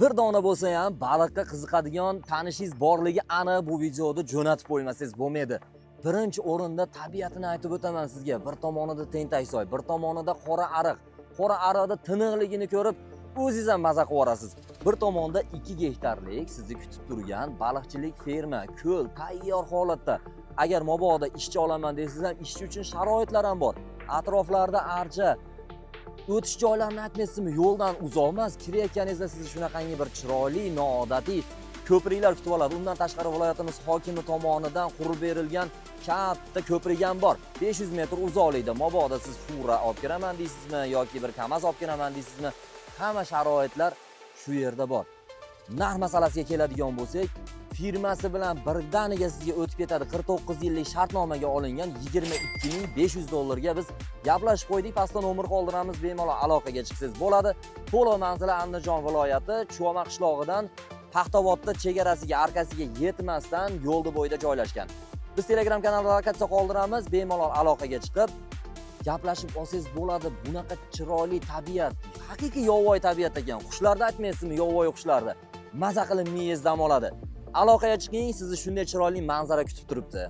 Bir dona bo'lsa ham baliqqa qiziqadigan tanishingiz borligi aniq, bu videoni jo'natib qo'ymasangiz bo'lmaydi. Birinchi o'rinda tabiatini aytib o'taman sizga. Bir tomonida Tentaksoy, bir tomonida Qora ariq. Qora ariqda tiniqligini ko'rib o'zingiz ham maza qilib yuborasiz. Bir tomonda 2 gektarlik sizni kutib turgan baliqchilik ferma, ko'l tayyor holatda. Agar mabodo ishchi olaman desangiz ham, ishchi uchun sharoitlar ham bor. Atroflarda archa, o'tish joylarini aytmaysizmi, yo'ldan uzoq emas. Kirayotganingizda sizni shunaqangi bir chiroyli, noodatiy ko'priklar kutib oladi. Undan tashqari viloyatimiz hokimi tomonidan qurib berilgan katta ko'prik ham bor. 500 metr uzoqlikda. Mabodo siz fura olib kiraman deysizmi yoki bir KAMAZ olib kiraman deysizmi, hamma sharoitlar shu yerda bor. Narx masalasiga keladigan bo'lsak, firmasi bilan birdaniga sizga o'tib ketadi. 49 yillik shartnomaga olingan 22 500 dollarga biz gaplashib qo'ydik. Pastda nomer qoldiramiz, bemalol aloqaga chiqsangiz bo'ladi. To'liq manzili Andijon viloyati Chuvoma qishlog'idan Paxtavodda chegarasiga, arkasiga yetmasdan yo'lni bo'yida joylashgan. Biz Telegram kanalda lokatsiya qoldiramiz, bemalol aloqaga chiqib gaplashib olsangiz bo'ladi. Bunaqa chiroyli tabiat, haqiqiy yovvoyi tabiat ekan. Qushlarni aytmaysizmi, yovvoyi qushlarni. Maza qilib miyangiz dam oladi. Aloqaga chiqing, sizni shunday chiroyli manzara kutib turibdi.